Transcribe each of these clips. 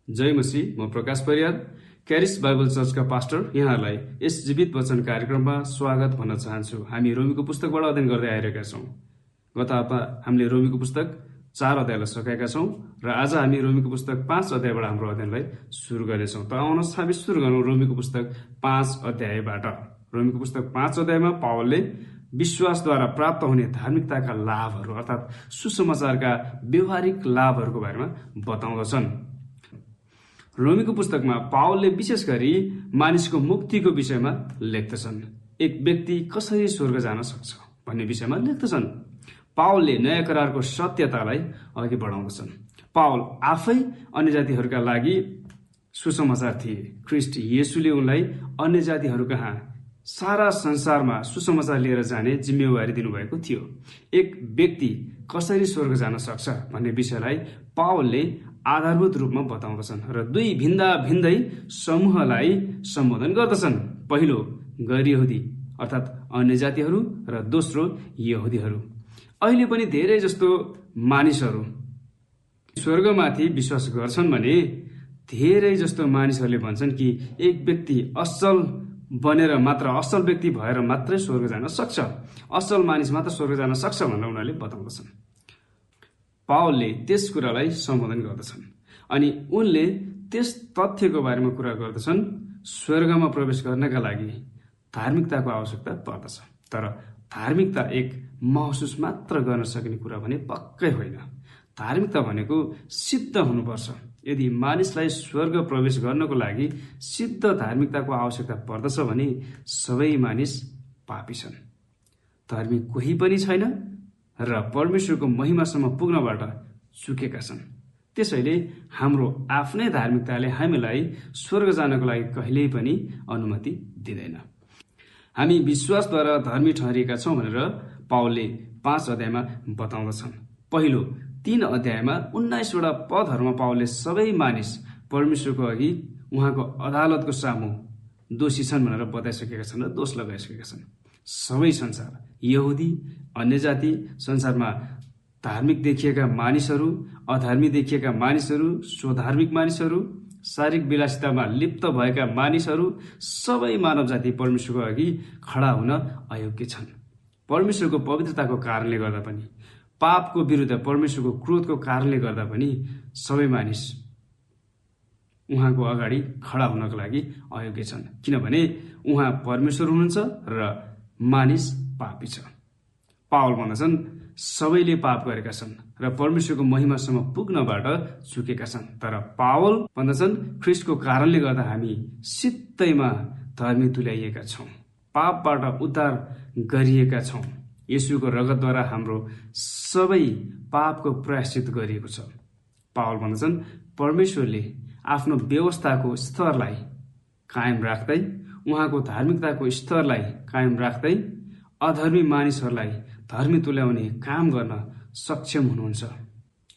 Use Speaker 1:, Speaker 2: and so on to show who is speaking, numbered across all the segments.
Speaker 1: जय मसीह। म प्रकाश परियार, क्यारिस बाइबल चर्चका पास्टर। यहाँलाई यस जीवित वचन कार्यक्रममा स्वागत भन्न चाहन्छु। हामी रोमीको पुस्तकबाट अध्ययन गर्दै आइरहेका छौँ। गत हप्ता हामीले रोमीको पुस्तक 4 अध्यायलाई सकाएका छौँ र आज हामी रोमीको पुस्तक 5 अध्यायबाट हाम्रो अध्ययनलाई सुरु गर्नेछौँ। त आउनुहोस् हामी सुरु गरौँ रोमीको पुस्तक 5 अध्यायबाट। रोमीको पुस्तक 5 अध्यायमा पावलले विश्वासद्वारा प्राप्त हुने धार्मिकताका लाभहरू अर्थात् सुसमाचारका व्यवहारिक लाभहरूको बारेमा बताउँदछन्। रोमीको पुस्तकमा पावलले विशेष गरी मानिसको मुक्तिको विषयमा लेख्दछन्। एक व्यक्ति कसरी स्वर्ग जान सक्छ भन्ने विषयमा लेख्दछन्। पावलले नयाँ करारको सत्यतालाई अघि बढाउँदछन्। पावल आफै अन्य जातिहरूका लागि सुसमाचार थिए। ख्रीष्ट येशूले उनलाई अन्य जातिहरू कहाँ सारा संसारमा सुसमाचार लिएर जाने जिम्मेवारी दिनुभएको थियो। एक व्यक्ति कसरी स्वर्ग जान सक्छ भन्ने विषयलाई पावलले आधारभूत रूपमा बताउँदछन् र दुई भिन्दा भिन्दै समूहलाई सम्बोधन गर्दछन्। पहिलो गैर यहुदी अर्थात् अन्य जातिहरू र दोस्रो यहुदीहरू। अहिले पनि धेरै जस्तो मानिसहरू स्वर्गमाथि विश्वास गर्छन् भने धेरै जस्तो मानिसहरूले भन्छन् कि एक व्यक्ति असल बनेर मात्र, असल व्यक्ति भएर मात्रै स्वर्ग जान सक्छ, असल मानिस मात्र स्वर्ग जान सक्छ भनेर उनीहरूले बताउँदछन्। पावलले त्यस कुरालाई सम्बोधन गर्दछन् अनि उनले त्यस तथ्यको बारेमा कुरा गर्दछन्। स्वर्गमा प्रवेश गर्नका लागि धार्मिकताको आवश्यकता पर्दछ, तर धार्मिकता एक महसुस मात्र गर्न सकिने कुरा भने पक्कै होइन। धार्मिकता भनेको सिद्ध हुनुपर्छ। यदि मानिसलाई स्वर्ग प्रवेश गर्नको लागि सिद्ध धार्मिकताको आवश्यकता पर्दछ भने सबै मानिस पापी छन्, धार्मिक कोही पनि छैन र परमेश्वरको महिमासम्म पुग्नबाट चुकेका छन्। त्यसैले हाम्रो आफ्नै धार्मिकताले हामीलाई स्वर्ग जानको लागि कहिल्यै पनि अनुमति दिँदैन। हामी विश्वासद्वारा धर्मी ठहरिएका छौँ भनेर पावलले 5 अध्यायमा बताउँदछन्। पहिलो 3 अध्यायमा 19वटा पदहरूमा पावलले सबै मानिस परमेश्वरको अघि उहाँको अदालतको सामु दोषी छन् भनेर बताइसकेका छन् र दोष लगाइसकेका छन्। सबै संसार, यहुदी, अन्य जाति, संसारमा धार्मिक देखिएका मानिसहरू, अधार्मिक देखिएका मानिसहरू, स्वधार्मिक मानिसहरू, शारीरिक विलासितामा लिप्त भएका मानिसहरू, सबै मानव जाति परमेश्वरको अघि खडा हुन अयोग्य छन्। परमेश्वरको पवित्रताको कारणले गर्दा पनि, पापको विरुद्ध परमेश्वरको क्रोधको कारणले गर्दा पनि सबै मानिस उहाँको अगाडि खडा हुनको लागि अयोग्य छन्, किनभने उहाँ परमेश्वर हुनुहुन्छ र मानिस पापी छ। पावल भन्दछन् सबैले पाप गरेका छन् र परमेश्वरको महिमासम्म पुग्नबाट चुकेका छन्। तर पावल भन्दछन् ख्रीष्टको कारणले गर्दा हामी सित्तैमा धर्मी तुल्याइएका छौँ, पापबाट उद्धार गरिएका छौँ। येशूको रगतद्वारा हाम्रो सबै पापको प्रायश्चित गरिएको छ। पावल भन्दछन् परमेश्वरले आफ्नो व्यवस्थाको स्तरलाई कायम राख्दै, उहाँको धार्मिकताको स्तरलाई कायम राख्दै अधर्मी मानिसहरूलाई धर्मी तुल्याउने काम गर्न सक्षम हुनुहुन्छ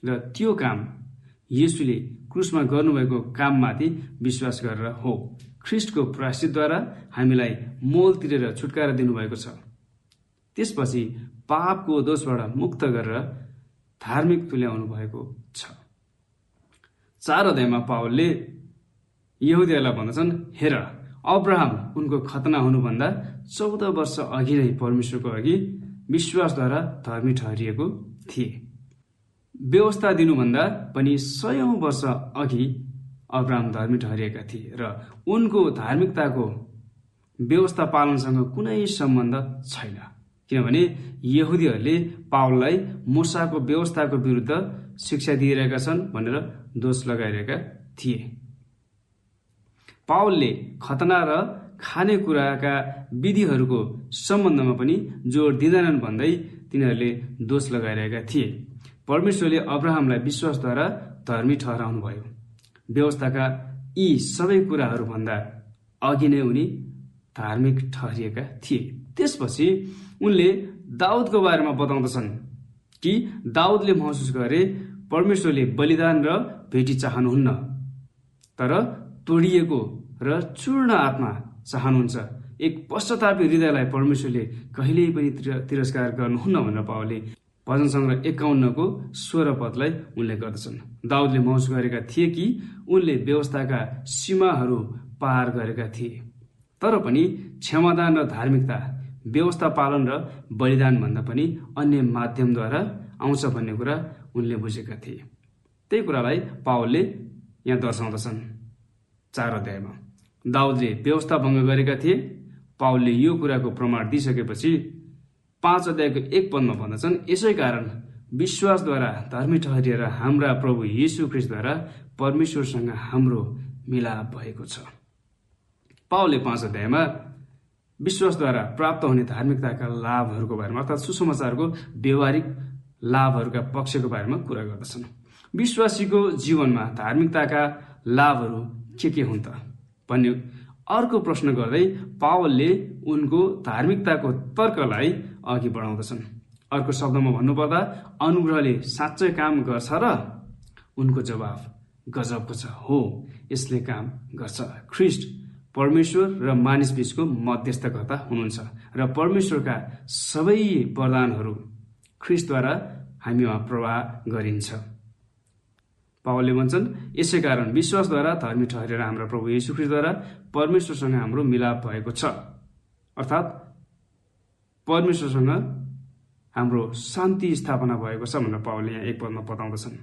Speaker 1: र त्यो काम येशूले क्रुसमा गर्नुभएको काममाथि विश्वास गरेर हो। ख्रीष्टको प्रायश्चितद्वारा हामीलाई मोल तिरेर छुटकारा दिनुभएको छ। त्यसपछि पापको दोषबाट मुक्त गरेर धार्मिक तुल्याउनु भएको छ। 4 अध्यायमा पावलले यहुदीहरूलाई भन्दछन्, हेर अब्राहम उनको खतना हुनुभन्दा 14 वर्ष अघि नै परमेश्वरको अघि विश्वासद्वारा धर्मी ठहरिएको थिए। व्यवस्था दिनुभन्दा पनि 100औं वर्ष अघि अब्राहम धर्मी ठहरिएका थिए र उनको धार्मिकताको व्यवस्था पालनसँग कुनै सम्बन्ध छैन, किनभने यहुदीहरूले पावललाई मूसाको व्यवस्थाको विरुद्ध शिक्षा दिइरहेका छन् भनेर दोष लगाइरहेका थिए। पावलले खतना र खानेकुराका विधिहरूको सम्बन्धमा पनि जोड दिँदैनन् भन्दै तिनीहरूले दोष लगाइरहेका थिए। परमेश्वरले अब्राहमलाई विश्वासद्वारा धर्मी ठहराउनु भयो। व्यवस्थाका यी सबै कुराहरूभन्दा अघि नै उनी धार्मिक ठहरिएका थिए। त्यसपछि उनले दाउदको बारेमा बताउँदछन् कि दाउदले महसुस गरे परमेश्वरले बलिदान र भेटी चाहनुहुन्न, तर तोडिएको र चूर्ण आत्मा चाहनुहुन्छ। एक पश्चातापी हृदयलाई परमेश्वरले कहिल्यै पनि तिरस्कार गर्नुहुन्न भनेर पावलले भजन सङ्ग्रह 51 16 पदलाई उनले गर्दछन्। दाउदले महसुस गरेका थिए कि उनले व्यवस्थाका सीमाहरू पार गरेका थिए, तर पनि क्षमादान र धार्मिकता व्यवस्था पालन र बलिदान भन्दा पनि अन्य माध्यमद्वारा आउँछ भन्ने कुरा उनले बुझेका थिए। त्यही कुरालाई पावलले यहाँ दर्शाउँदछन् 4 अध्यायमा। दाउदले व्यवस्था भङ्ग गरेका थिए। पावलले यो कुराको प्रमाण दिइसकेपछि 5 अध्यायको 1 पदमा भन्दछन्, यसै कारण विश्वासद्वारा धर्मी ठहरिएर हाम्रा प्रभु येशू ख्रीष्टद्वारा परमेश्वरसँग हाम्रो मिलाप भएको छ। पावलले 5 अध्यायमा विश्वासद्वारा प्राप्त हुने धार्मिकताका लाभहरूको बारेमा अर्थात् सुसमाचारको व्यवहारिक लाभहरूका पक्षको बारेमा कुरा गर्दछन्। विश्वासीको जीवनमा धार्मिकताका लाभहरू के हुन् त भन्ने अर्को प्रश्न गर्दै पावलले उनको धार्मिकताको तर्कलाई अघि बढाउँदछन्। अर्को शब्दमा भन्नुपर्दा अनुग्रहले साँच्चै काम गर्छ र उनको जवाफ गजबको छ। हो, यसले काम गर्छ। ख्रीष्ट परमेश्वर र मानिस बीचको मध्यस्थकर्ता हुनुहुन्छ र परमेश्वरका सबै वरदानहरू ख्रीष्टद्वारा हामीमा प्रवाह गरिन्छ। पावलले भन्छन्, यसै कारण विश्वासद्वारा धर्मी ठहरेर हाम्रा प्रभु येशू ख्रीष्टद्वारा परमेश्वरसँग हाम्रो मिलाप भएको छ। अर्थात् परमेश्वरसँग हाम्रो शान्ति स्थापना भएको छ भनेर पावलले यहाँ 1 पदमा बताउँदछन्।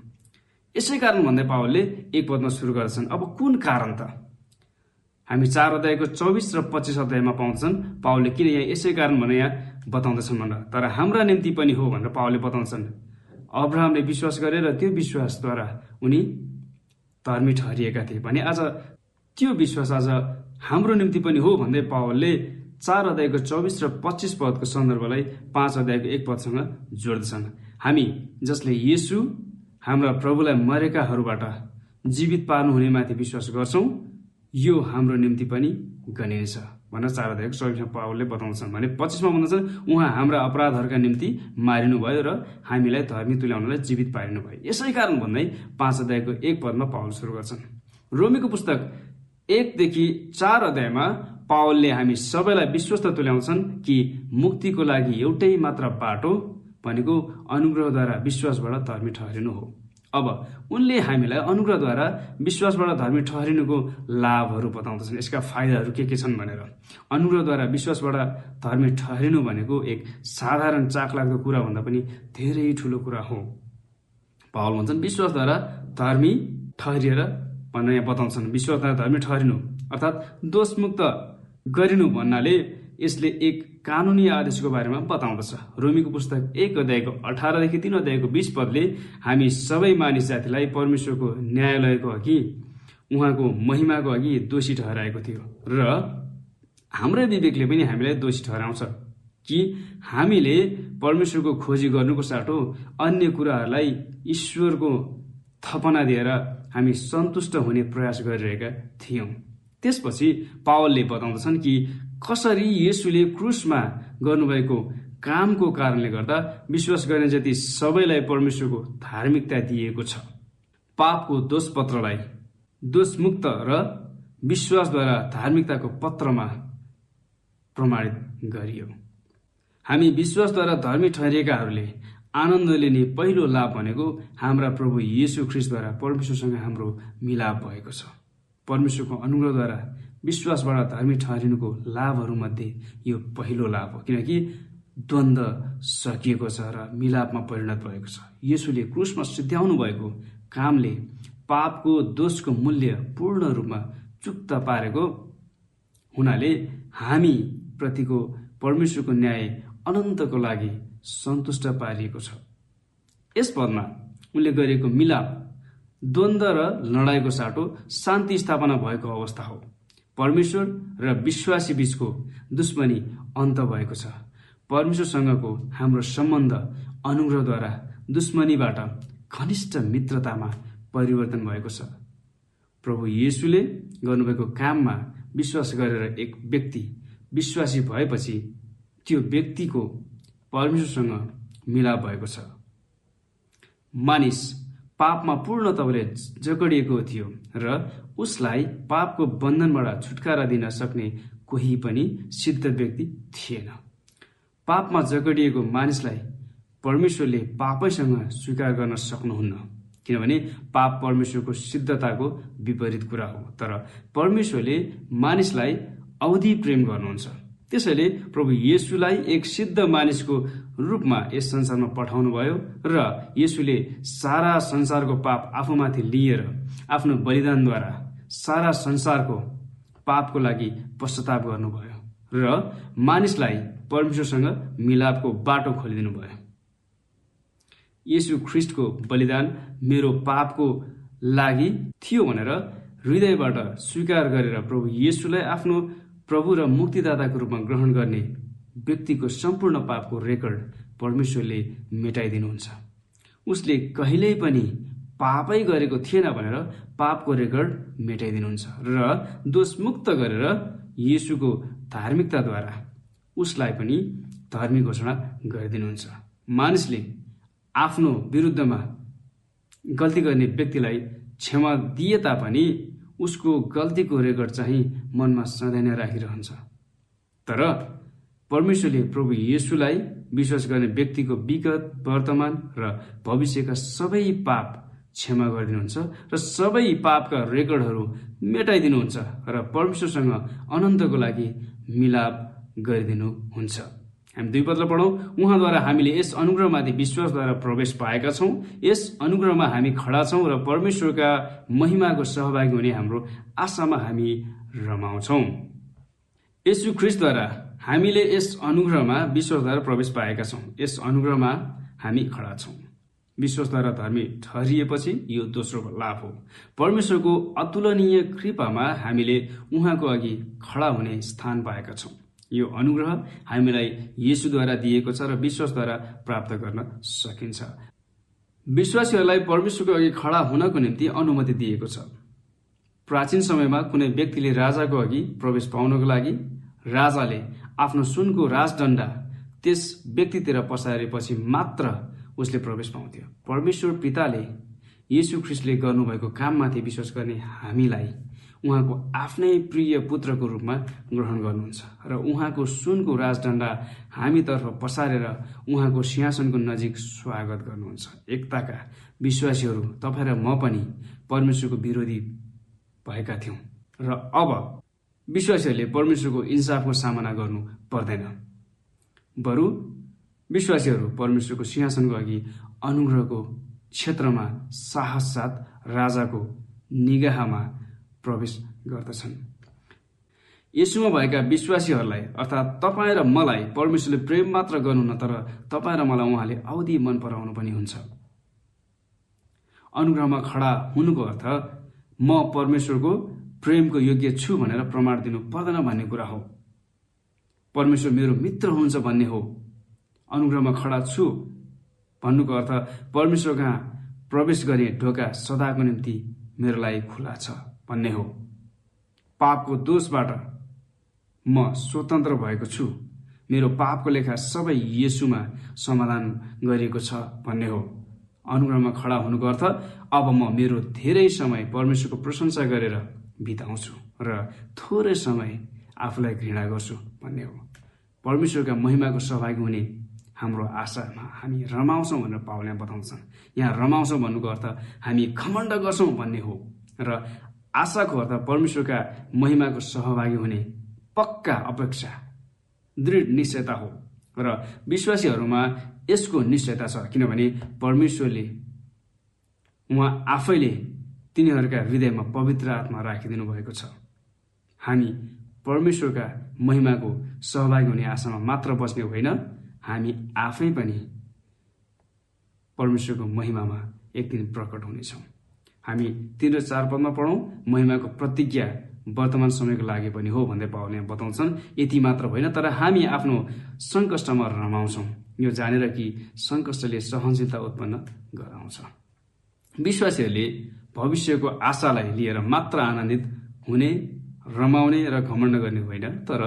Speaker 1: यसै कारण भन्दै पावलले 1 पदमा सुरु गर्दछन्। अब कुन कारण त? हामी 4 अध्यायको 24 र 25 अध्यायमा पाउँछन् पावलले किन यहाँ यसै कारण भनेर यहाँ बताउँदछन् भनेर। तर हाम्रा निम्ति पनि हो भनेर पावलले बताउँछन्। अब्राहमले विश्वास गरे र त्यो विश्वासद्वारा उनी धर्मी ठहरिएका थिए भने आज त्यो विश्वास आज हाम्रो निम्ति पनि हो भन्दै पावलले 4 अध्यायको 24 र 25 पदको सन्दर्भलाई 5 अध्यायको 1 पदसँग जोड्दछन्। हामी जसले येशू हाम्रा प्रभुलाई मरेकाहरूबाट जीवित पार्नु हुनेमाथि विश्वास गर्छौं, यो हाम्रो निम्ति पनि गनिनेछ भनेर 4 अध्यायको 24मा पावलले बताउँछन्। भने 25मा भन्दछन्, उहाँ हाम्रा अपराधहरूका निम्ति मारिनुभयो र हामीलाई धर्मी तुल्याउनलाई जीवित पारिनुभयो। यसै कारण भन्दै 5 अध्यायको 1 पदमा पावल सुरु गर्छन्। रोमीको पुस्तक 1 देखि 4 अध्यायमा पावलले हामी सबैलाई विश्वस्त तुल्याउँछन् कि मुक्तिको लागि एउटै मात्र बाटो भनेको अनुग्रहद्वारा विश्वासबाट धर्मी ठहरिनु हो। अब उनले हामीलाई अनुग्रहद्वारा विश्वासबाट धर्मी ठहरिनुको लाभहरू बताउँदछन्। यसका फाइदाहरू के छन् भनेर। अनुग्रहद्वारा विश्वासबाट धर्मी ठहरिनु भनेको एक साधारण चाखलाग्दो कुरा भन्दा पनि धेरै ठुलो कुरा हो। पावल भन्छन् विश्वासद्वारा धर्मी ठहरिएर भनेर यहाँ बताउँछन्। विश्वासद्वारा धर्मी ठहरिनु अर्थात् दोषमुक्त गरिनु भन्नाले यसले एक कानुनी आदेशको बारेमा बताउँदछ। रोमीको पुस्तक 1 अध्यायको 18 देखि 3 अध्यायको 20 पदले हामी सबै मानिस जातिलाई परमेश्वरको न्यायालयको अघि उहाँको महिमाको अघि दोषी ठहराएको थियो र हाम्रै विवेकले पनि हामीलाई दोषी ठहराउँछ कि हामीले परमेश्वरको खोजी गर्नुको साटो अन्य कुराहरूलाई ईश्वरको थपना दिएर हामी सन्तुष्ट हुने प्रयास गरिरहेका थियौं। त्यसपछि पावलले बताउँदछन् कि कसरी येशूले क्रुसमा गर्नुभएको कामको कारणले गर्दा विश्वास गर्ने जति सबैलाई परमेश्वरको धार्मिकता दिएको छ। पापको दोषपत्रलाई दोषमुक्त र विश्वासद्वारा धार्मिकताको पत्रमा प्रमाणित गरियो। हामी विश्वासद्वारा धर्मी ठहरिएकाहरूले आनन्द लिने पहिलो लाभ भनेको हाम्रा प्रभु येशू ख्रीष्टद्वारा परमेश्वरसँग हाम्रो मिलाप भएको छ। परमेश्वरको अनुग्रहद्वारा विश्वासबाट धर्मी ठहरिनुको लाभहरूमध्ये यो पहिलो लाभ हो, किनकि द्वन्द्व सकिएको छ र मिलापमा परिणत भएको छ। येशूले क्रुसमा सिद्ध्याउनु भएको कामले पापको दोषको मूल्य पूर्ण रूपमा चुक्ता पारेको हुनाले हामी प्रतिको परमेश्वरको न्याय अनन्तको लागि सन्तुष्ट पारिएको छ। यस पदमा उनले गरेको मिलाप द्वन्द्व र लडाईँको साटो शान्ति स्थापना भएको अवस्था हो। परमेश्वर र विश्वासी बीचको दुश्मनी अन्त भएको छ। परमेश्वरसँगको हाम्रो सम्बन्ध अनुग्रहद्वारा दुश्मनीबाट घनिष्ठ मित्रतामा परिवर्तन भएको छ। प्रभु येशूले गर्नुभएको काममा विश्वास गरेर एक व्यक्ति विश्वासी भएपछि त्यो व्यक्तिको परमेश्वरसँग मिलाप भएको छ। मानिस पापमा पूर्ण तवरले जकडिएको थियो र उसलाई पापको बन्धनबाट छुटकारा दिन सक्ने कोही पनि सिद्ध व्यक्ति थिएन। पापमा जकडिएको मानिसलाई परमेश्वरले पापैसँग स्वीकार गर्न सक्नुहुन्न, किनभने पाप परमेश्वरको सिद्धताको विपरीत कुरा हो। तर परमेश्वरले मानिसलाई औधी प्रेम गर्नुहुन्छ। त्यसैले प्रभु येशूलाई एक सिद्ध मानिसको रूपमा यस संसारमा पठाउनु भयो र येशूले सारा संसारको पाप आफूमाथि लिएर आफ्नो बलिदानद्वारा सारा संसारको पापको लागि पश्चाताप गर्नुभयो र मानिसलाई परमेश्वरसँग मिलापको बाटो खोलिदिनु भयो। येशू ख्रीष्टको बलिदान मेरो पापको लागि थियो भनेर हृदयबाट स्वीकार गरेर प्रभु येशूलाई आफ्नो प्रभु र मुक्तिदाताको रूपमा ग्रहण गर्ने व्यक्तिको सम्पूर्ण पापको रेकर्ड परमेश्वरले मेटाइदिनुहुन्छ। उसले कहिल्यै पनि पापै गरेको थिएन भनेर पापको रेकर्ड मेटाइदिनुहुन्छ र दोषमुक्त गरेर येशूको धार्मिकताद्वारा उसलाई पनि धर्मी घोषणा गरिदिनुहुन्छ। मानिसले आफ्नो विरुद्धमा गल्ती गर्ने व्यक्तिलाई क्षमा दिए तापनि उसको गल्तीको रेकर्ड चाहिँ मनमा सधैँ नै राखिरहन्छ। तर परमेश्वरले प्रभु येशूलाई विश्वास गर्ने व्यक्तिको विगत, वर्तमान र भविष्यका सबै पाप क्षमा गरिदिनुहुन्छ र सबै पापका रेकर्डहरू मेटाइदिनुहुन्छ र परमेश्वरसँग अनन्तको लागि मिलाप गरिदिनुहुन्छ। हामी 2 पत्र पढौँ। उहाँद्वारा हामीले यस अनुग्रहमाथि विश्वासद्वारा प्रवेश पाएका छौँ। यस अनुग्रहमा हामी खडा छौँ र परमेश्वरका महिमाको सहभागी हुने हाम्रो आशामा हामी रमाउँछौँ। येशू ख्रीष्टद्वारा हामीले यस अनुग्रहमा विश्वासद्वारा प्रवेश पाएका छौँ। यस अनुग्रहमा हामी खडा छौँ। विश्वासद्वारा धर्मी ठहरिएपछि यो दोस्रो लाभ हो। परमेश्वरको अतुलनीय कृपामा हामीले उहाँको अघि खडा हुने स्थान पाएका छौँ। यो अनुग्रह हामीलाई येशूद्वारा दिएको छ र विश्वासद्वारा प्राप्त गर्न सकिन्छ। विश्वासीहरूलाई परमेश्वरको अघि खडा हुनको निम्ति अनुमति दिएको छ। प्राचीन समयमा कुनै व्यक्तिले राजाको अघि प्रवेश पाउनको लागि राजाले आफ्नो सुनको राजदण्डा त्यस व्यक्तितिर पसारेपछि मात्र उसले प्रवेश पाउँथ्यो। परमेश्वर पिताले येशू ख्रीष्टले गर्नुभएको काममाथि विश्वास गर्ने हामीलाई उहाँको आफ्नै प्रिय पुत्रको रूपमा ग्रहण गर्नुहुन्छ र उहाँको सुनको राजदण्डा हामीतर्फ पसारेर उहाँको सिंहासनको नजिक स्वागत गर्नुहुन्छ। एकताका विश्वासीहरू तपाईँ र म पनि परमेश्वरको विरोधी भएका थियौँ र अब विश्वासीहरूले परमेश्वरको इन्साफको सामना गर्नु पर्दैन। बरु विश्वासीहरू परमेश्वरको सिंहासनको अघि अनुग्रहको क्षेत्रमा साहस साथ राजाको निगाहमा प्रवेश गर्दछन्। येशूमा भएका विश्वासीहरूलाई अर्थात् तपाईँ र मलाई परमेश्वरले प्रेम मात्र गर्नुहुन्न, तर तपाईँ र मलाई उहाँले औधी मन पराउनु पनि हुन्छ। अनुग्रहमा खडा हुनुको अर्थ म परमेश्वरको प्रेमको योग्य छु भनेर प्रमाण दिनु पर्दैन भन्ने कुरा हो। परमेश्वर मेरो मित्र हुनुहुन्छ भन्ने हो। अनुग्रहमा खडा छु भन्नुको अर्थ परमेश्वर कहाँ प्रवेश गर्ने ढोका सदाको निम्ति मेरो लागि खुला छ भन्ने हो। पापको दोषबाट म स्वतन्त्र भएको छु। मेरो पापको लेखा सबै येशूमा समाधान गरिएको छ भन्ने हो। अनुग्रहमा खडा हुनुको अर्थ अब म मेरो धेरै समय परमेश्वरको प्रशंसा गरेर बिताउँछु र थोरै समय आफूलाई घृणा गर्छु भन्ने हो। परमेश्वरका महिमाको सहभागी हुने हाम्रो आशामा हामी रमाउँछौँ भनेर पावलले बताउँछन्। यहाँ रमाउँछौँ भन्नुको अर्थ हामी घमण्ड गर्छौँ भन्ने हो र आशाको अर्थ परमेश्वरका महिमाको सहभागी हुने पक्का अपेक्षा, दृढ निश्चयता हो र विश्वासीहरूमा यसको निश्चयता छ, किनभने परमेश्वरले उहाँ आफैले तिनीहरूका हृदयमा पवित्र आत्मा राखिदिनु भएको छ। हामी परमेश्वरका महिमाको सहभागी हुने आशामा मात्र बस्ने होइन, हामी आफै पनि परमेश्वरको महिमामा एक दिन प्रकट हुनेछौँ। हामी 3 र 4 पदमा पढौँ। महिमाको प्रतिज्ञा वर्तमान समयको लागि पनि हो भन्दै पावलले बताउँछन्। यति मात्र होइन, तर हामी आफ्नो सङ्कष्टमा रमाउँछौँ, यो जानेर कि सङ्कष्टले सहनशीलता उत्पन्न गराउँछ। विश्वासीहरूले भविष्यको आशालाई लिएर मात्र आनन्दित हुने, रमाउने र घमण्ड गर्ने होइन, तर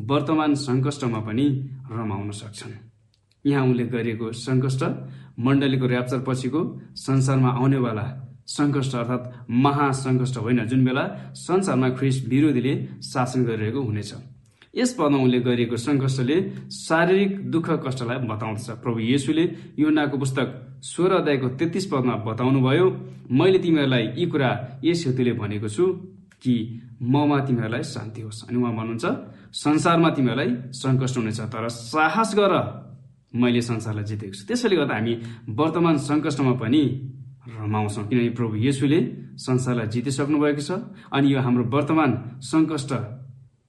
Speaker 1: वर्तमान सङ्कष्टमा पनि रमाउन सक्छन्। यहाँ उनले गरिएको सङ्कष्ट मण्डलीको र्याप्चर पछिको संसारमा आउनेवाला सङ्कष्ट अर्थात् महासङ्कष्ट होइन, जुन बेला संसारमा ख्रीष्ट विरोधीले शासन गरिरहेको हुनेछ। यस पदमा उल्लेख गरिएको सङ्कष्टले शारीरिक दुःख कष्टलाई बताउँदछ। प्रभु येशूले यूहन्नाको पुस्तक 16 अध्यायको 33 पदमा बताउनुभयो, मैले तिमीहरूलाई यी कुरा यस हेतुले भनेको छु कि ममा तिमीहरूलाई शान्ति होस्। अनि उहाँ भन्नुहुन्छ, संसारमा तिमीहरूलाई सङ्कष्ट हुनेछ, तर साहस गर, मैले संसारलाई जितेको छु। त्यसैले गर्दा हामी वर्तमान सङ्कष्टमा पनि रमाउँछौँ, किनकि प्रभु येशूले संसारलाई जितिसक्नु भएको छ। अनि यो हाम्रो वर्तमान सङ्कष्ट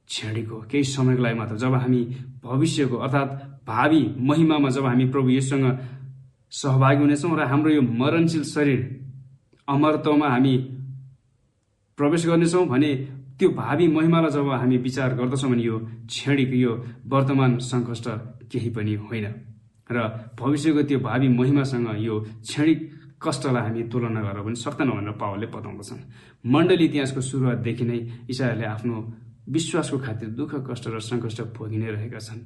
Speaker 1: क्षणिक हो, केही समयको लागि मात्र। जब हामी भविष्यको अर्थात् भावी महिमामा जब हामी प्रभु येशूसँग सहभागी हुनेछौँ र हाम्रो यो मरणशील शरीर अमरत्वमा हामी प्रवेश गर्नेछौँ भने त्यो भावी महिमालाई जब हामी विचार गर्दछौँ भने यो क्षणिक, यो वर्तमान सङ्कष्ट केही पनि होइन र भविष्यको त्यो भावी महिमासँग यो क्षणिक कष्टलाई हामी तुलना गरेर पनि सक्दैनौँ भनेर पावलले बताउँदछन्। मण्डली इतिहासको सुरुवातदेखि नै इसाईहरूले आफ्नो विश्वासको खातिर दुःख कष्ट र सङ्कष्ट भोगि नै रहेका छन्।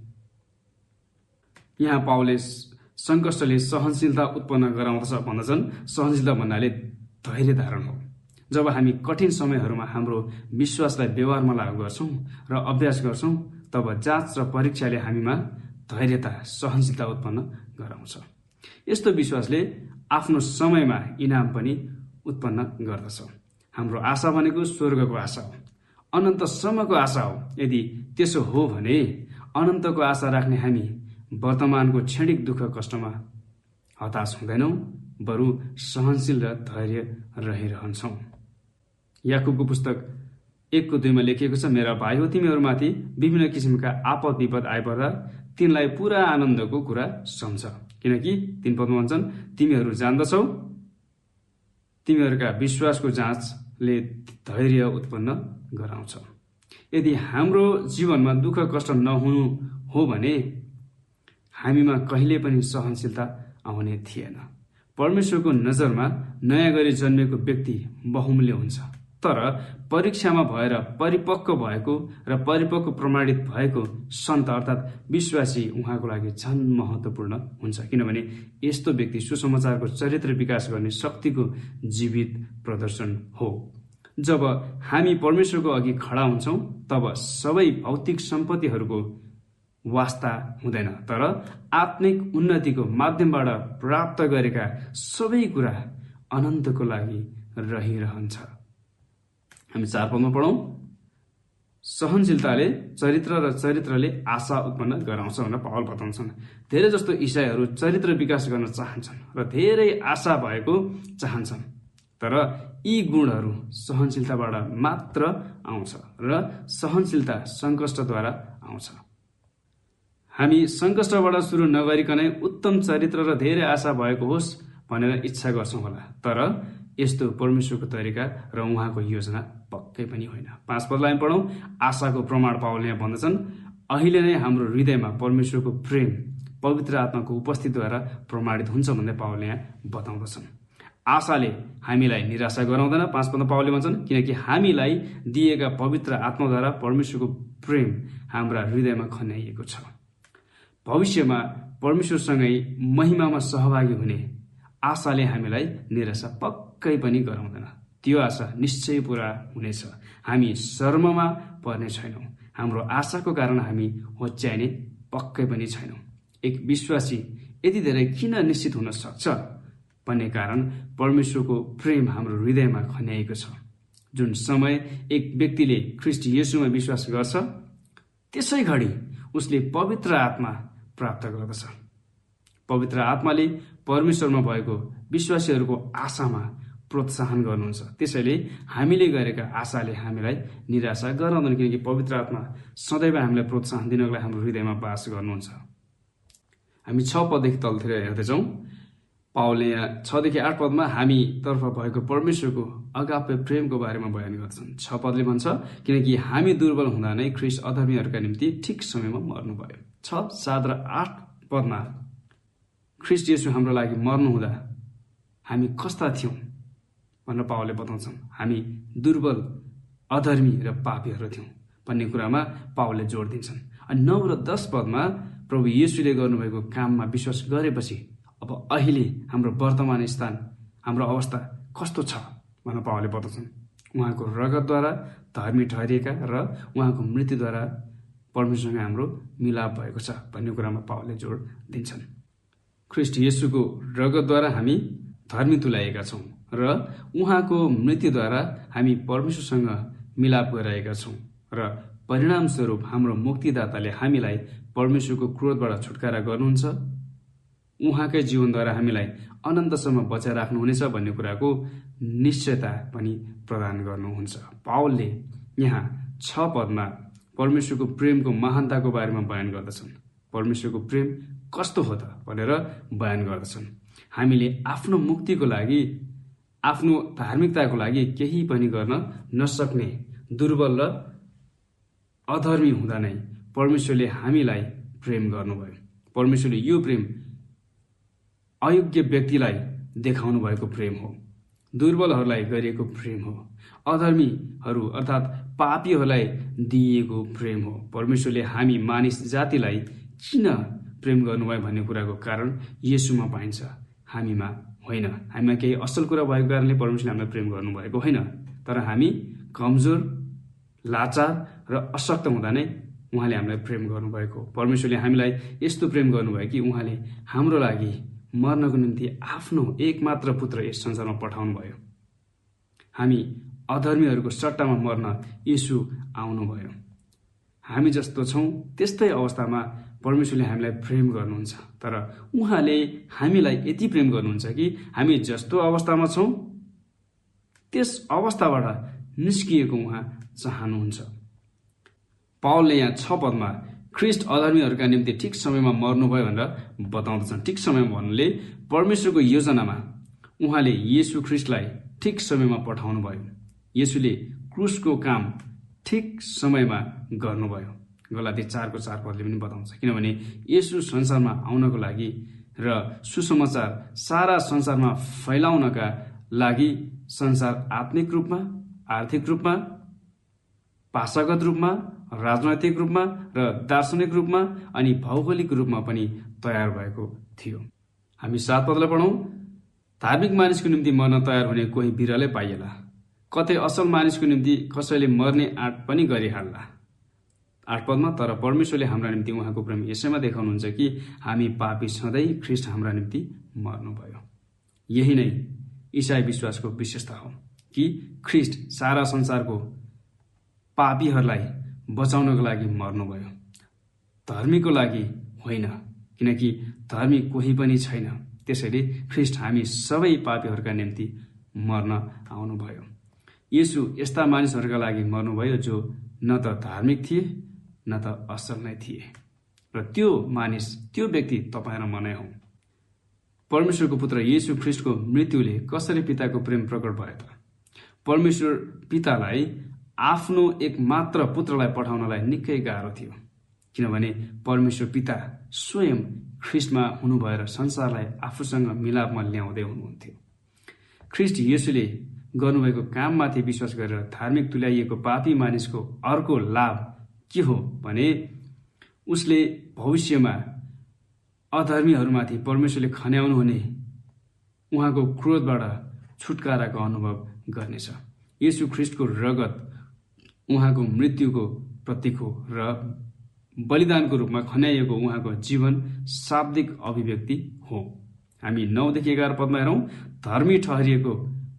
Speaker 1: यहाँ पावलले सङ्कष्टले सहनशीलता उत्पन्न गराउँदछ भन्दछन्। सहनशीलता भन्नाले धैर्य धारण हो। जब हामी कठिन समयहरूमा हाम्रो विश्वासलाई व्यवहारमा लागू गर्छौँ र अभ्यास गर्छौँ, तब जाँच र परीक्षाले हामीमा धैर्यता, सहनशीलता उत्पन्न गराउँछ। यस्तो विश्वासले आफ्नो समयमा इनाम पनि उत्पन्न गर्दछ। हाम्रो आशा भनेको स्वर्गको आशा हो, अनन्तसम्मको आशा हो। यदि त्यसो हो भने अनन्तको आशा राख्ने हामी वर्तमानको क्षणिक दुःख कष्टमा हताश हुँदैनौँ, बरु सहनशील र धैर्य रहिरहन्छौँ। याकुबको पुस्तक 1:2 लेखिएको छ, मेरा भाइ हो, तिमीहरूमाथि विभिन्न किसिमका आपद विपद आइपर्दा तिनलाई पुरा आनन्दको कुरा सम्झ, किनकि 3 पदमा भन्छन्, तिमीहरू जान्दछौ तिमीहरूका विश्वासको जाँचले धैर्य उत्पन्न गराउँछ। यदि हाम्रो जीवनमा दुःख कष्ट नहुनु हो भने हामीमा कहिले पनि सहनशीलता आउने थिएन। परमेश्वरको नजरमा नयाँ गरी जन्मेको व्यक्ति बहुमूल्य हुन्छ, तर परीक्षामा भएर परिपक्व भएको र परिपक्व प्रमाणित भएको सन्त अर्थात् विश्वासी उहाँको लागि झन् महत्त्वपूर्ण हुन्छ, किनभने यस्तो व्यक्ति सुसमाचारको चरित्र विकास गर्ने शक्तिको जीवित प्रदर्शन हो। जब हामी परमेश्वरको अघि खडा हुन्छौँ तब सबै भौतिक सम्पत्तिहरूको वास्ता हुँदैन, तर आत्मिक उन्नतिको माध्यमबाट प्राप्त गरेका सबै कुरा अनन्तको लागि रहिरहन्छ। हामी 4 पदमा पढौँ, सहनशीलताले चरित्र र चरित्रले आशा उत्पन्न गराउँछ भनेर पावल बताउँछन्। धेरै जस्तो इसाईहरू चरित्र विकास गर्न चाहन्छन् र धेरै आशा भएको चाहन्छन्, तर यी गुणहरू सहनशीलताबाट मात्र आउँछ र सहनशीलता सङ्कष्टद्वारा आउँछ। हामी सङ्कष्टबाट सुरु नगरिकनै उत्तम चरित्र र धेरै आशा भएको होस् भनेर इच्छा गर्छौँ होला, तर यस्तो परमेश्वरको तरिका र उहाँको योजना पक्कै पनि होइन। 5 पदलाई पढौँ, आशाको प्रमाण पावलले यहाँ भन्दछन्, अहिले नै हाम्रो हृदयमा परमेश्वरको प्रेम पवित्र आत्माको उपस्थितिद्वारा प्रमाणित हुन्छ भन्दै पावलले यहाँ बताउँदछन्। आशाले हामीलाई निराशा गराउँदैन। 5 पदमा पावलले भन्छन्, किनकि हामीलाई दिएका पवित्र आत्माद्वारा परमेश्वरको प्रेम हाम्रा हृदयमा खन्याइएको छ। भविष्यमा परमेश्वरसँगै महिमामा सहभागी हुने आशाले हामीलाई निराशा पक्कै पनि गराउँदैन। त्यो आशा निश्चय पूरा हुनेछ। हामी शर्ममा पर्ने छैनौँ। हाम्रो आशाको कारण हामी होच्याइने पक्कै पनि छैनौँ। एक विश्वासी यति धेरै किन निश्चित हुन सक्छ भन्ने कारण परमेश्वरको प्रेम हाम्रो हृदयमा खन्याइएको छ। जुन समय एक व्यक्तिले ख्रीष्ट येशूमा विश्वास गर्छ, त्यसै घडी उसले पवित्र आत्मा प्राप्त गर्दछ। पवित्र आत्माले परमेश्वरमा भएको विश्वासीहरूको आशामा प्रोत्साहन गर्नुहुन्छ। त्यसैले हामीले गरेका आशाले हामीलाई निराशा गराउँदैन, किनकि पवित्र आत्मा सदैव हामीलाई प्रोत्साहन दिनको लागि हाम्रो हृदयमा बास गर्नुहुन्छ। हामी 6 पददेखि तलतिर हेर्दैछौँ। पावलले यहाँ 6 देखि 8 पदमा हामी तर्फ भएको परमेश्वरको अगापे प्रेमको बारेमा बयान गर्छन्। 6 पदले भन्छ, किनकि हामी दुर्बल हुँदा नै ख्रीष्ट अधर्मीहरूका निम्ति ठिक समयमा मर्नुभयो। 6, 7 र 8 पदमा ख्रीष्ट येशू हाम्रो लागि मर्नुहुँदा हामी कस्ता थियौँ भनेर पावलले बताउँछन्। हामी दुर्बल, अधर्मी र पापीहरू थियौँ भन्ने कुरामा पावलले जोड दिन्छन्। अनि 9 र 10 पदमा प्रभु येशूले गर्नुभएको काममा विश्वास गरेपछि अब अहिले हाम्रो वर्तमान स्थान, हाम्रो अवस्था कस्तो छ भनेर पावलले बताउँछन्। उहाँको रगतद्वारा धर्मी ठहरिएका र उहाँको मृत्युद्वारा परमेश्वरसँग हाम्रो मिलाप भएको छ भन्ने कुरामा पावलले जोड दिन्छन्। ख्रीष्ट येशूको रगतद्वारा हामी धर्मी तुल्याएका छौँ र उहाँको मृत्युद्वारा हामी परमेश्वरसँग मिलाप गरिरहेका छौँ र परिणामस्वरूप हाम्रो मुक्तिदाताले हामीलाई परमेश्वरको क्रोधबाट छुटकारा गर्नुहुन्छ। उहाँकै जीवनद्वारा हामीलाई अनन्तसम्म बचाइ राख्नुहुनेछ भन्ने कुराको निश्चयता पनि प्रदान गर्नुहुन्छ। पावलले यहाँ 6 पदमा परमेश्वरको प्रेमको महानताको बारेमा बयान गर्दछन्। परमेश्वरको प्रेम कस्तो हो त भनेर बयान गर्दछन्। हामीले आफ्नो मुक्तिको लागि, आफ्नो धार्मिकताको लागि केही पनि गर्न नसक्ने दुर्बल र अधर्मी हुँदा नै परमेश्वरले हामीलाई प्रेम गर्नुभयो। परमेश्वरले यो प्रेम अयोग्य व्यक्तिलाई देखाउनु भएको प्रेम हो, दुर्बलहरूलाई गरिएको प्रेम हो, अधर्मीहरू अर्थात् पापीहरूलाई दिइएको प्रेम हो। परमेश्वरले हामी मानिस जातिलाई किन प्रेम गर्नुभयो भन्ने कुराको कारण येशूमा पाइन्छ, हामीमा होइन। हामीमा केही असल कुरा भएको कारणले परमेश्वरले हामीलाई प्रेम गर्नुभएको होइन, तर हामी कमजोर, लाचार र अशक्त हुँदा नै उहाँले हामीलाई प्रेम गर्नुभएको। परमेश्वरले हामीलाई यस्तो प्रेम गर्नुभयो कि उहाँले हाम्रो लागि मर्नको निम्ति आफ्नो एकमात्र पुत्र यस संसारमा पठाउनु भयो। हामी अधर्मीहरूको सट्टामा मर्न येशू आउनुभयो। हामी जस्तो छौँ त्यस्तै अवस्थामा परमेश्वरले हामीलाई प्रेम गर्नुहुन्छ, तर उहाँले हामीलाई यति प्रेम गर्नुहुन्छ कि हामी जस्तो अवस्थामा छौँ त्यस अवस्थाबाट निस्किएको उहाँ चाहनुहुन्छ। पावलले यहाँ 6 पदमा ख्रीष्ट अधर्मीहरूका निम्ति ठिक समयमा मर्नुभयो भनेर बताउँदछन्। ठिक समयमा भन्नुले परमेश्वरको योजनामा उहाँले येशू ख्रीष्टलाई ठिक समयमा पठाउनु भयो। येशूले क्रुसको काम ठिक समयमा गर्नुभयो। गलाती 4:4 पदले पनि बताउँछ, किनभने येशू संसारमा आउनको लागि र सुसमाचार सारा संसारमा फैलाउनका लागि संसार आत्मिक रूपमा, आर्थिक रूपमा, भाषागत रूपमा, राजनैतिक रूपमा र दार्शनिक रूपमा अनि भौगोलिक रूपमा पनि तयार भएको थियो। हामी 7 पदलाई पढौँ। धार्मिक मानिसको निम्ति मर्न तयार हुने कोही बिरलै पाइएला, कतै असल मानिसको निम्ति कसैले मर्ने आँट पनि गरिहाल्ला। 8 पदमा तर परमेश्वरले हाम्रा निम्ति उहाँको प्रेम यसैमा देखाउनुहुन्छ कि हामी पापी छँदै ख्रीष्ट हाम्रा निम्ति मर्नुभयो। यही नै ईसाई विश्वासको विशेषता हो कि ख्रीष्ट सारा संसारको पापीहरूलाई बचाउनको लागि मर्नुभयो, धर्मीको लागि होइन, किनकि धर्मी कोही पनि छैन। त्यसैले ख्रीष्ट हामी सबै पापीहरूका निम्ति मर्न आउनुभयो। येशू यस्ता मानिसहरूका लागि मर्नुभयो जो न त धार्मिक थिए न त असल नै थिए, र त्यो मानिस, त्यो व्यक्ति तपाईँ र म नै हौ। परमेश्वरको पुत्र येशू ख्रीष्टको मृत्युले कसरी पिताको प्रेम प्रकट भयो त? परमेश्वर पितालाई आफ्नो एक मात्र पुत्रलाई पठाउनलाई निकै गाह्रो थियो, किनभने परमेश्वर पिता स्वयं ख्रीष्टमा हुनुभएर संसारलाई आफूसँग मिलापमा ल्याउँदै हुनुहुन्थ्यो। ख्रीष्ट येशूले गर्नुभएको काममाथि विश्वास गरेर धार्मिक तुल्याइएको पापी मानिसको अर्को लाभ के हो भने उसले भविष्यमा अधर्मीहरूमाथि परमेश्वरले खन्याउनु हुने उहाँको क्रोधबाट छुटकाराको अनुभव गर्नेछ। येशू ख्रीष्टको रगत उहाँको मृत्युको प्रतीक हो र बलिदानको रूपमा खन्याइएको उहाँको जीवन शाब्दिक अभिव्यक्ति हो। हामी 9देखि 11 पदमा हेरौँ। धर्मी ठहरिएको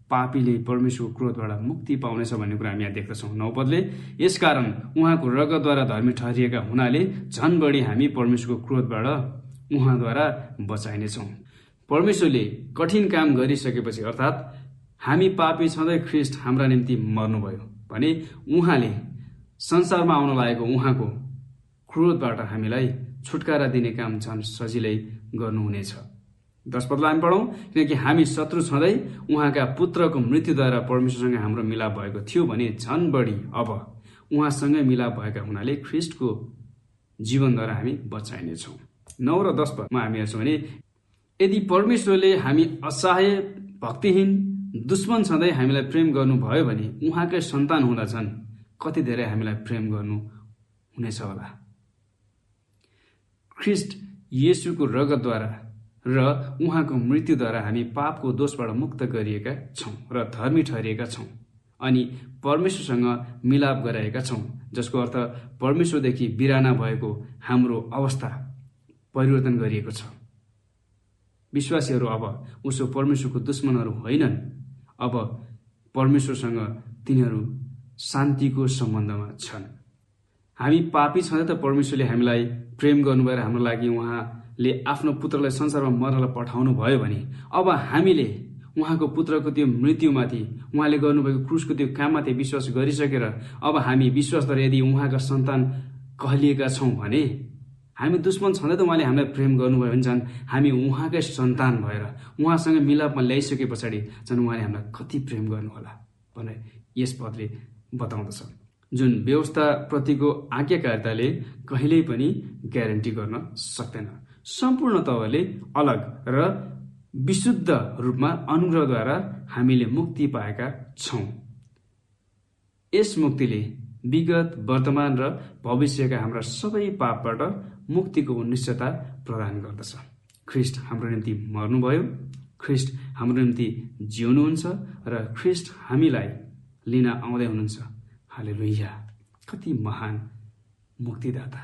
Speaker 1: पापीले परमेश्वरको क्रोधबाट मुक्ति पाउनेछ भन्ने कुरा हामी यहाँ देख्दछौँ। 9 पदले यसकारण उहाँको रगतद्वारा धर्मी ठहरिएका हुनाले झन बढी हामी परमेश्वरको क्रोधबाट उहाँद्वारा बचाइनेछौँ। परमेश्वरले कठिन काम गरिसकेपछि अर्थात् हामी पापी छँदै ख्रीष्ट हाम्रा निम्ति मर्नुभयो भने उहाँले संसारमा आउन लागेको उहाँको क्रोधबाट हामीलाई छुटकारा दिने काम झन् सजिलै गर्नुहुनेछ। 10 पदलाई हामी पढौँ। किनकि हामी शत्रु छँदै उहाँका पुत्रको मृत्युद्वारा परमेश्वरसँग हाम्रो मिलाप भएको थियो भने झन् बढी अब उहाँसँगै मिलाप भएका हुनाले ख्रीष्टको जीवनद्वारा हामी बचाइनेछौँ। 9 र 10 पदमा हामी हेर्छौँ भने यदि परमेश्वरले हामी असहाय, भक्तिहीन, दुश्मन छँदै हामीलाई प्रेम गर्नुभयो भने उहाँकै सन्तान हुँदा झन् कति धेरै हामीलाई प्रेम गर्नु हुनेछ होला। ख्रीष्ट येशूको रगतद्वारा र उहाँको मृत्युद्वारा हामी पापको दोषबाट मुक्त गरिएका छौँ र धर्मी ठहरिएका छौँ अनि परमेश्वरसँग मिलाप गराएका छौँ। जसको अर्थ परमेश्वरदेखि बिराना भएको हाम्रो अवस्था परिवर्तन गरिएको छ। विश्वासीहरू अब उसो परमेश्वरको दुश्मनहरू होइनन्। अब परमेश्वरसँग तिनीहरू शान्तिको सम्बन्धमा छन्। हामी पापी छँदा त परमेश्वरले हामीलाई प्रेम गर्नुभएर हाम्रो लागि उहाँले आफ्नो पुत्रलाई संसारमा मर्नलाई पठाउनु भयो भने अब हामीले उहाँको पुत्रको त्यो मृत्युमाथि, उहाँले गर्नुभएको क्रुसको त्यो काममाथि विश्वास गरिसकेर अब हामी विश्वासद्वारा यदि उहाँका सन्तान कहलिएका छौँ भने, हामी दुश्मन छँदै त उहाँले हामीलाई प्रेम गर्नुभयो भने झन् हामी उहाँकै सन्तान भएर उहाँसँग मिलापमा ल्याइसके पछाडि झन् उहाँले हामीलाई कति प्रेम गर्नुहोला भनेर यस पदले बताउँदछ। जुन व्यवस्थाप्रतिको आज्ञाकारिताले कहिल्यै पनि ग्यारेन्टी गर्न सक्दैन। सम्पूर्ण तवरले अलग र विशुद्ध रूपमा अनुग्रहद्वारा हामीले मुक्ति पाएका छौँ। यस मुक्तिले विगत, वर्तमान र भविष्यका हाम्रा सबै पापबाट मुक्तिको निश्चयता प्रदान गर्दछ। ख्रिस्ट हाम्रो निम्ति मर्नुभयो, ख्रिस्ट हाम्रो निम्ति जिउनुहुन्छ र ख्रिस्ट हामीलाई लिन आउँदै हुनुहुन्छ। हालेलुया! कति महान मुक्तिदाता!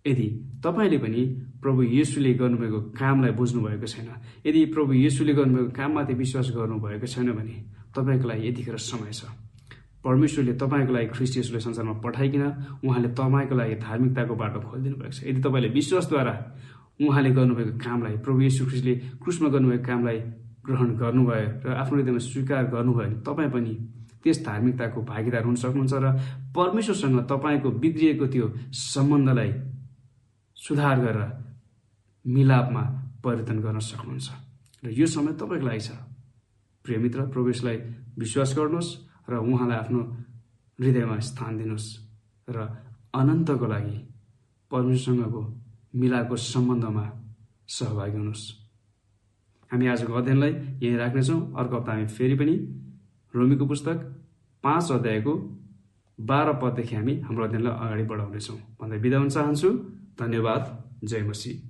Speaker 1: यदि तपाईँले पनि प्रभु येशूले गर्नुभएको कामलाई बुझ्नुभएको छैन, यदि प्रभु येशूले गर्नुभएको काममाथि विश्वास गर्नुभएको छैन भने तपाईँको लागि यतिखेर समय छ। परमेश्वरले तपाईँको लागि ख्रिस्ट येशूलाई संसारमा पठाइकन उहाँले तपाईँको लागि धार्मिकताको बाटो खोलिदिनु भएको छ। यदि तपाईँले विश्वासद्वारा उहाँले गर्नुभएको कामलाई, प्रभु येशू ख्रिस्टले क्रुसमा गर्नुभएको कामलाई ग्रहण गर्नुभयो र आफ्नो हृदयमा स्वीकार गर्नुभयो भने तपाईँ पनि त्यस धार्मिकताको भागीदार हुन सक्नुहुन्छ र परमेश्वरसँग तपाईँको बिग्रिएको त्यो सम्बन्धलाई सुधार गरेर मिलापमा परिवर्तन गर्न सक्नुहुन्छ। र यो समय तपाईँको लागि छ। प्रिय मित्र, प्रभु येशूलाई विश्वास गर्नुहोस् र उहाँलाई आफ्नो हृदयमा स्थान दिनुहोस् र अनन्तको लागि परमेश्वरसँगको मिलापको सम्बन्धमा सहभागी हुनुहोस्। हामी आजको अध्ययनलाई यहीँ राख्नेछौँ। अर्को हप्ता हामी फेरि पनि रोमीको पुस्तक 5 अध्यायको 12 पददेखि हामी हाम्रो अध्ययनलाई अगाडि बढाउनेछौँ भन्दै बिदा हुन चाहन्छु। धन्यवाद। जय मसीह।